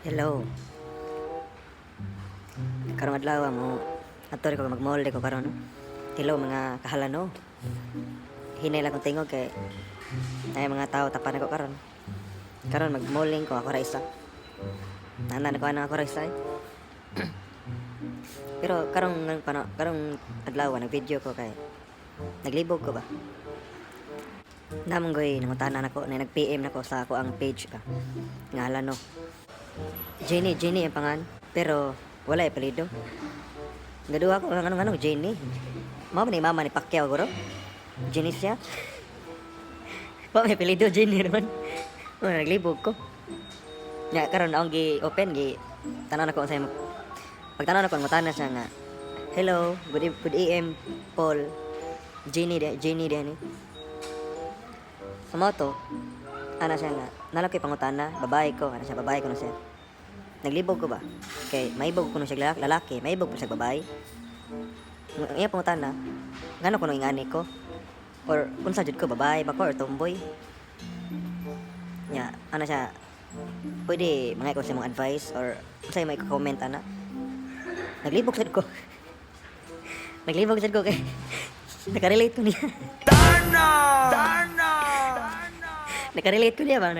Hello. Karong adlaw mo adto ko mag-mall ko karon. Hello, mga kahalano. Hinay lang kong tingog kay ay mga tao tapan ako karon. Karon mag-malling ko, ako ra isa. Nana ko ana, ako ra isa eh. Pero karong pano, karong adlaw nag-video ko kay naglibog ko ba. Namong goy nangutana nako na nag-PM nako sa ako ang page ba. Nga halano. Jenny, Jenny ang pangan, pero wala apelyido. Gaduha ko ngano ngano Jenny. Mao ni mama ni Pacquiao guro. Jenny siya. Wa may apelyido, Jenny naman. Wala, naglibog ko. Nya karon akong gi open, gi tanaw na ko sa imo. Pagtanaw na ko, ngutana siya nga, "Hello, good AM Paul." Jenny de, Jenny de ni. Sa mo to, ana siya nga, nala ko'y pangutana, babae ko, ana siya, babae ko na siya. Naglibog ko ba? Kay maibog ko no siya lalaki, maibog ko siya babae. Ang iya pangutana, ngano kuno ingani ko? Or unsa jud ko, babae ba ko or tomboy? Nya, ana siya, pwede mga ko sa mong advice or unsay may comment ana. Naglibog sad ko. Naglibog sad ko kay nakarelate ko niya. Darna! Nakarelate ko niya ba?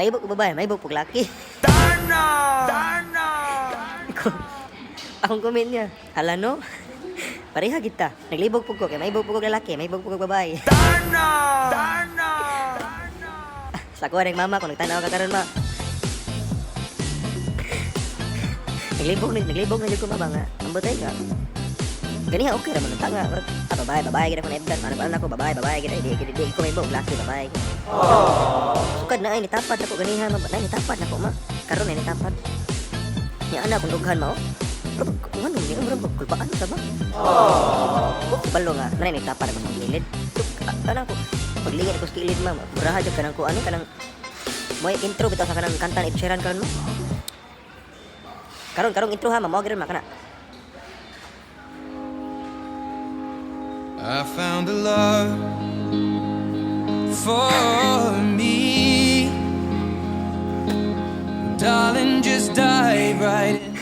Maibog ko babae, maibog ko laki. Darna! Darna! Ko, akong comment niya, "Hala no, pareha kita." Naglibog po ko, kay maibog po ko lalaki, maibog po ko babae. Darna! Darna! Sa kuha ng mama, kung nagtanaw ka karon ma. Naglibog na jud ko ma ba nga. Ambot ay ka. Ganiha okay ra man ang tanga. Ah, babae, babae gid ako na ebdan. Ano ako, babae, babae gid. Di, di, di, ko maibog, laki, babae. Sukad na ay nitapad ako ganiha ma, na nitapad nako ma. Karon ay nitapad. Nya ana kung dughan ma oh. Pero kung ano ni murag kulbaan sa ba? Oh, balo nga, na nitapad ako sa gilid. Ana ko paglingin ako sa gilid ma, muraha jud kanang ko ano kanang mo intro bitaw sa kanang kanta ni Ed Sheeran karon mo. Karon karong intro ha, ma, mao gyud ma kana. I found a love for me. Darling, just dive right in.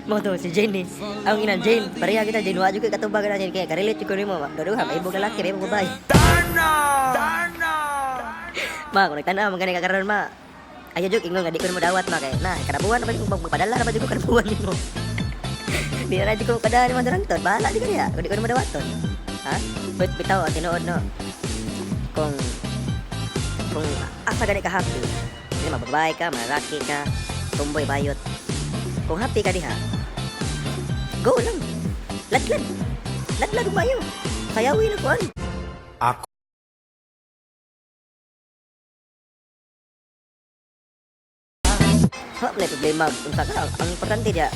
Mo to si Jenny. Ang ina Jane, pareha kita Jane, wa jud koy katubag na Jane kay karelate jud ko nimo. Duduha, maibog lalaki, maibog babae. Darna! Darna! Ma, kung nagtan-aw man gani ka karon ma. Ayo jud ingon nga di ko nimo dawat ma kay na kanabuhan na ba jud ko, magpadala na ba jud ko kanabuhan nimo. Di na jud ko padala nimo darang ton. Bahala jud ka diha. Kung di ko nimo dawaton. Ha? But bitaw ang tinuod no. Kung asa gani ka happy, hindi mababae ka, malaki ka, tumboy bayot. Kung happy ka diha, go lang. Ladlad. Ladlad umayo. Sayawin na kuan. Ako. Wala may problema unsa ka. Ang importante diya,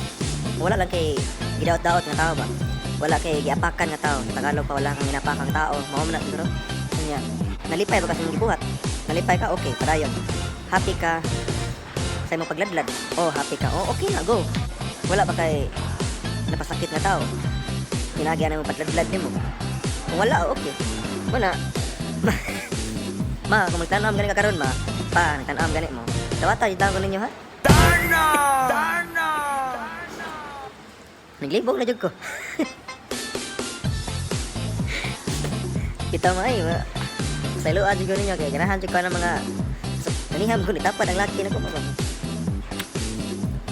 wala lang kay gidaot-daot nga tao ba. Wala kay giapakan nga tao. Sa Tagalog pa, wala kang ginapakang tao. Mao man na siguro. Kanya, nalipay ba ka sa imong gibuhat? Nalipay ka, okay, padayon. Happy ka sa imong pagladlad. Oh, happy ka. Oh, okay na, go. Wala ba kay napasakit nga tao? Kinagyan na mo pagladlad nimo. Kung wala, oh, okay. Wala. Ma, kung magtan-aw gani ka karon ma, pa, nagtan-aw gani mo. Dawata, jud ko ninyo ha. Darna! Darna! Naglibog na jud ko. Kita mo ay, ma. Sa iluan jud ko ninyo kay ganahan jud ko ng mga kaniham ko nitapad ang laki nako ma.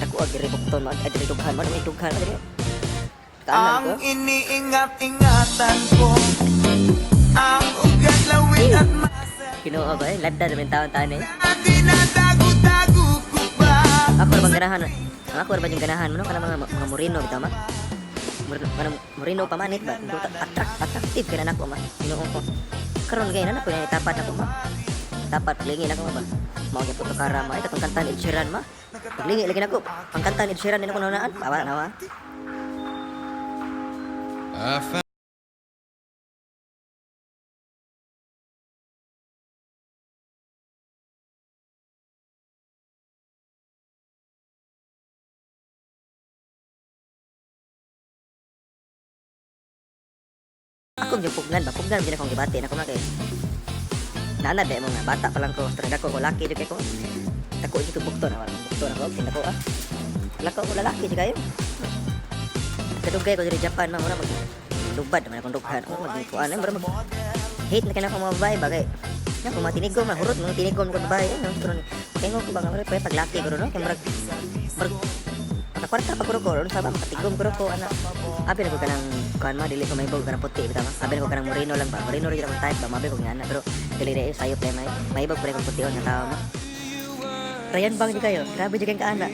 Dako ag diribukton ma, ay diri dughan ma, diri dughan ma diri. Kaanan ko. Ang iniingat-ingatan ko, ang ugat, lawit at masa. Kinuha ba eh, ladda naman taon-taon eh. Na tinatago-tago ko ba? Ako ra bang ganahan? Ang ako ra ba yung ganahan mo no kanang mga moreno bitaw ma? Moreno, kanang moreno pamanit ba? Attractive kay nako ma. Ginoo ko. Karon gay na nako tapat ako ma. Tapat paglingi nako ma ba. Mao gyud puto kara ma. Ay katong kanta ni Ed Sheeran ma. Paglingi lagi nako. Ang kanta ni Ed Sheeran din ako naunaan. Bawa nawa. I found Ako yung pugnan ba? Pugnan gyud akong gibati nako ma kay Naanad mo nga bata pa lang ko, pero dako ko laki jud kay ko. Dako jud ko bukto na, bukto na ko, tinako ah. Lako ko lalaki jud kayo. Kadugay ko diri Japan ma, mura mag lubad man akong dughan. Oh, mag kuan mura mag hate na kana akong mga babae bagay. Na kung mga tinigom na hurot mga tinigom ko babae ano pero kingo ko ba nga mura pa paglaki ko no kay murag murag makakwarta pa ko unsa ba makatigom ko ko ana. Abi na ko kanang kuan ma dili ko mahibog kanang puti bitaw ma. Abi na ko kanang moreno lang ba. Moreno ra jud akong type ba mabi ko nga ana pero dili ra sayop lang may mahibog pa rin kong pution nga tao ma. Ryan bang jud kayo. Grabe jud kay kaana.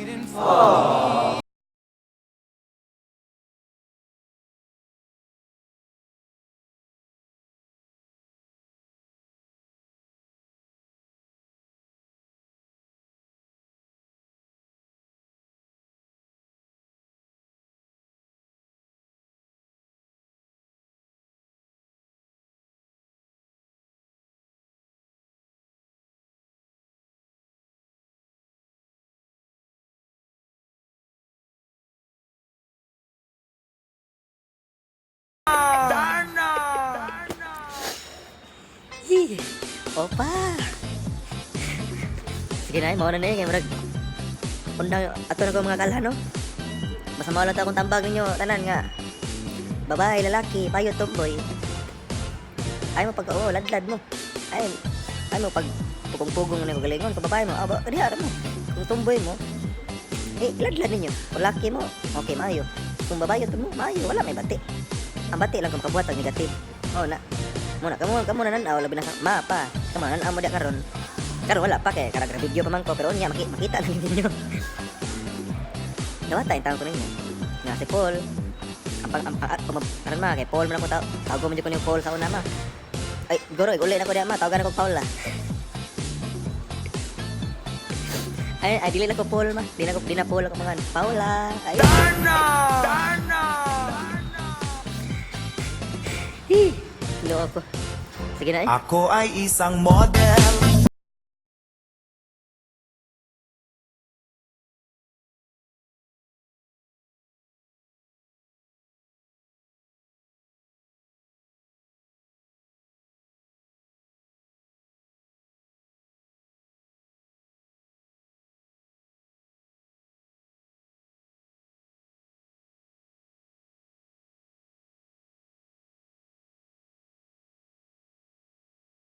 Darna! Yee! Opa! Sige na, mao na na eh. Kaya murag, undang, ato na ko mga kalhan, no? Basta mao lang to akong tambag ninyo, tanan nga. Babae, lalaki, payo, tomboy. Ay mo pag, oo, ladlad mo. Ay, ay mo pag pugong-pugong na kagalingon, kung babae mo, aba, diha mo. Kung tomboy mo, eh, ladlad ninyo. Kung laki mo, okay, maayo. Kung babae mo, maayo, wala may bati. Ang bati lang kung makabuhat ang negative. Oo na. Muna, kamo kamo na nan-aw, labi na sa ma pa. Kamo na nan-aw mo di karon. Karon wala pa kay karag video pa man ko pero unya makita lang ninyo. Dawata yung tawag ko ninyo. Nga si Paul. Ang pang ang ang karon ma kay Paul man ako tawag. Tawag ko man jud ko niyong Paul sa una ma. Ay, guro, uli na ko diha ma, tawagan ako Paul ah. Ay, ay dili na ko Paul ma. Di na ko di na Paul ako mga Paula. Ay. Darna! Darna! Hi. Ginoo ko. Sige na eh. Ako ay isang model.